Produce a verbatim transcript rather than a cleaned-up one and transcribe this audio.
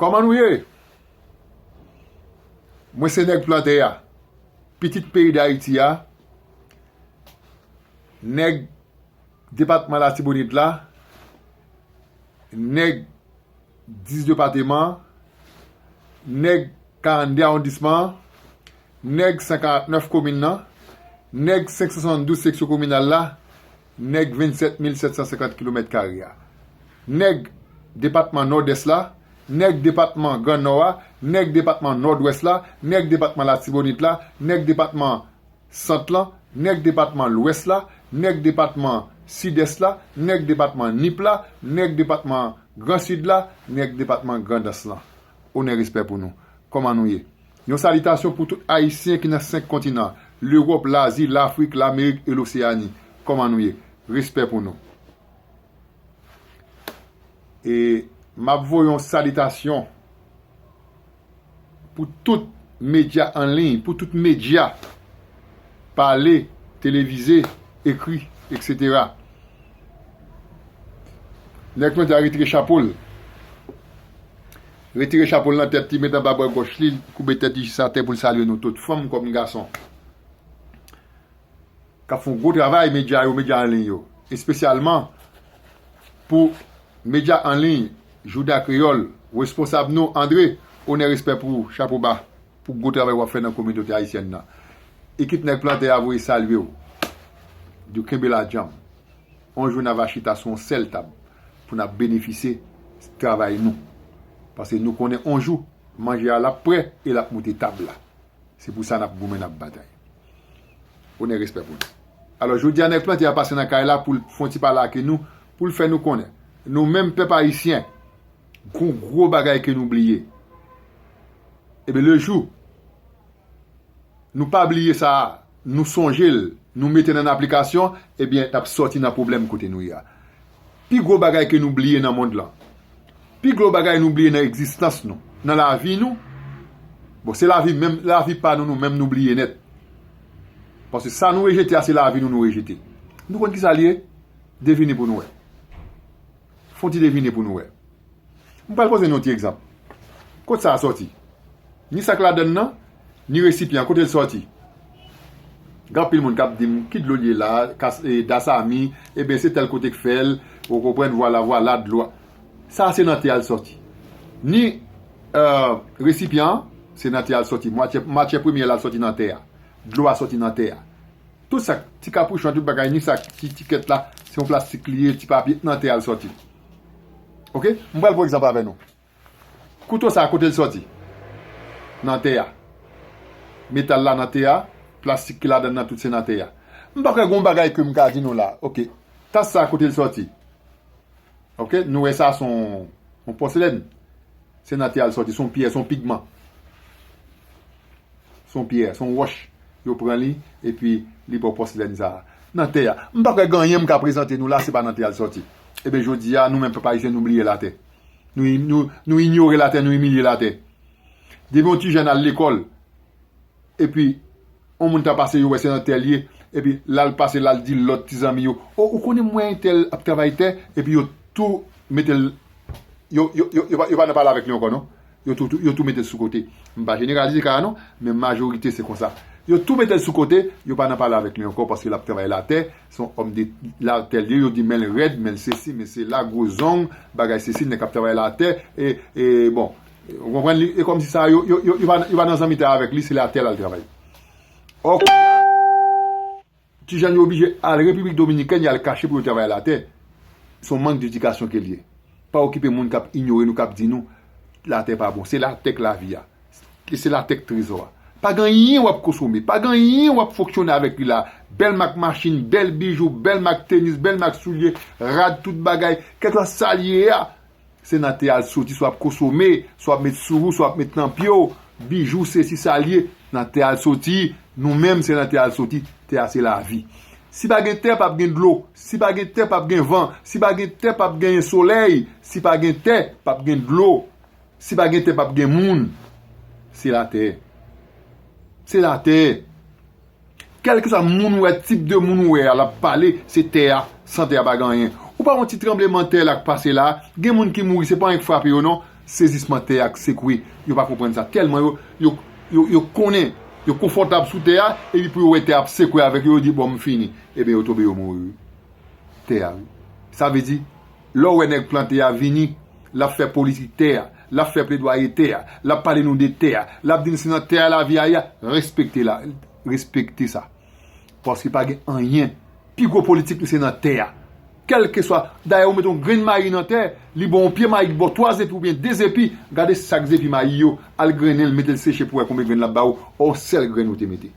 Kòman nou ye? Mwen se nèg plantè a, pitit peyi Dayiti a, nèg depatman Latibonit la, nèg dis depatman, nèg karannde awondisman, nèg san karant nèf komin nan, nèg senk san swasanndouz seksyon kominal la, nèg vennsèt mil sèt san senkant kilomèt kare a, nèg depatman Nòdès la, nèg depatman Gran Nò a, nèg depatman Nòdwès la, nèg depatman Latibonit la, nèg depatman Sant lan, nèg depatman Lwès la, nèg depatman Sidès la, nèg depatman Nip la, nèg depatman Gran Sid la, nèg depatman Grandans lan. Onè, respè pou nou. Kòman nou ye? Yon salitasyon pou tout Ayisyen ki nan senk kontinan, Lewòp, Lazi, Lafrik, Lamerik e Loseani. Kòman nou ye? Respè pou nou. E m ap voye yon salitasyon pou tout medya an liy, pou tout medya, pale, televize, ekri, etsetera. Nèg plantè a retire chapo l. Retire chapo l nan tèt li, met anba bra gòch li, koube tèt li jis atè pou l salye nou tout, fanm kòm gason. K ap fè yon gwo travay, medya yo, medya an liy yo. Espesyalman pou medya an liy, Jouda Kreyòl, responsab nou, Andre, onè, respè pou ou, chapo ba, pou gwo travay w ap fè nan kominote ayisyèn nan. Ekip nèg plantè a voye salye w. Di w kenbe la djanm. On jou n a va chita sou yon sèl tab pou n ap benefisye travay nou. Paske nou konnen on jou, manje a l ap prè e l ap moute tab la. Se pou sa n ap goumen, n ap batay. Onè, respè pou nou. Alò, jodi a, nèg plantè a pase nan kay la pou l fè yon ti pale ak nou, pou l fè nou konnen, nou menm pèp ayisyen, gon gwo bagay ke nou bliye. Ebyen, le jou nou pa bliye sa a, nou sonje l, nou mete l an aplikasyon, ebyen, n ap sòti nan pwoblèm kote nou ye a. Pi gwo bagay ke nou bliye nan mond lan, pi gwo bagay nou bliye nan egzistans nou, nan lavi nou, bon, se lavi menm, lavi pa nou, nou menm nou bliye nèt. Paske sa nou rejete a, se lavi nou nou rejete. Nou konn ki sa l ye? Devine pou nou wè. Fè yon ti devine pou nou wè. M pral poze nou yon ti egzanp. Kot sa a sòti? Ni sa k ladann nan, ni resipyan an, kote l sòti? Gen anpil moun k ap di m, ki dlo l ye la, kas, e, dasami, ebyen se tèl kote k fè l, ou konprann, vwala, vwala, dlo a. Sa a se nan tè a l sòti. Ni, e, resipyan an, se nan tè a l sòti. Matyè, matyè premyè la l sòti nan tè a. Dlo a sòti nan tè a. Tout sa, ti kapouchon, tout bagay, ni sa, ti, ti kèt la, se yon plastik li ye, ti papye, nan tè a l sòti. Oke? M pral pran egzanp avè nou. Kouto sa a, kote l sòti? Nan tè a. Metal la nan tè a, plastik ki ladann nan, tout se nan tè a. M pa kwè gon bagay ke m ka di nou la. Oke. Tas sa a, kote l sòti? Oke, nou wè sa, se yon, yon pòselèn. Se nan tè a l sòti, se yon pyè, se yon pigman. Se yon pyè, se yon wòch. Yo pran li, epi li ba w pòselèn sa a. Nan tè a. M pa kwè gen anyen m ka prezante nou la, se pa nan tè a l sòti. Ebyen, jodi a, nou menm pèp ayisyen, nou bliye latè. Nou, nou, nou inyore latè, nou imilye latè. Depi yon ti jèn al lekòl, epi yon moun ta pase, yo wè se nan tè l ye, epi l al pase, l al di lòt ti zanmi yo, "O, ou konnen m wè entèl ap travay tè?" Epi yo tou mete l, yo, yo, yo, yo pa, yo pa nan pale avèk li ankò, non. Yo tou, tou, yo tou mete l sou kote. M pa jeneralize ka a, non, men majorite se konsa. Yo tou mete l sou kote, yo pa nan pale avèk li ankò, paske l ap travay latè, se yon òm de latè l ye, yo di men l rèd, men l sesi, men sela, gwo zong, bagay sesi, nèg k ap travay latè, e, e, bon, ou konprann li, e kòmsi sa, yo, yo, yo, yo pa, yo pa nan zanmitay avèk li, se latè l al travay. Ò, kounye a, ti jèn yo oblije al Repiblik Dominikèn, y al kache pou yo travay latè. Se yon mank dedikasyon ke l ye. Pa okipe moun k ap inyore nou, k ap di nou, latè pa bon. Se latè k lavi a. E se latè k trezò a. Pa gen anyen w ap konsome, pa gen anyen w ap fonksyone avèk li la. Bèl mak machin, bèl bijou, bèl mak tenis, bèl mak soulye, rad, tout bagay, kèlkeswa sa l ye a, se nan tè a l soti, sa w ap konsome, sa w ap met sou ou, sa w ap met nan pye w, bijou, sesi, sa l ye, nan tè a l soti, nou menm, se nan tè a l soti, tè a se lavi. Si pa gen tè, p ap gen dlo. Si pa gen tè, p ap gen van. Si pa gen tè, p ap gen solèy. Si pa gen tè, p ap gen dlo. Si pa gen tè, p ap gen moun. Se latè. Se latè. Kèlkeswa moun ou wè, tip de moun ou wè a, l ap pale, se tè a. San tè a, pa gen anyen. Ou pa wè yon ti tranblemanntè la k pase la? Gen moun ki mouri, se pa anyen k frape yo, non. Sezisman tè a k sekwe, yo pa konprann sa. Tèlman yo, yo, yo, yo konnen, yo konfòtab sou tè a, epi pou yo wè tè a ap sekwe avèk yo, yo di, bon, m fini. Ebyen, yo tonbe, yo mouri, wi. Tè a, wi. Sa vle di, lè w wè nèg plante a vini, l ap fè politik tè a, l ap fè pledwaye tè a, l ap pale nou de tè a, l ap di n se nan tè a lavi a ye a, respekte la, respekte sa. Paske pa gen anyen. Pi gwo politik nou se nan tè a. Kèlkeswa, dayè ou mete yon grenn mayi nan tè, li ba w yon pye mayi ki ba w twa zepi oubyen de zepi, gade chak zepi mayi yo, al grennen l, mete l seche pou wè konbyen grenn l ap ba ou, yon sèl grenn ou te mete.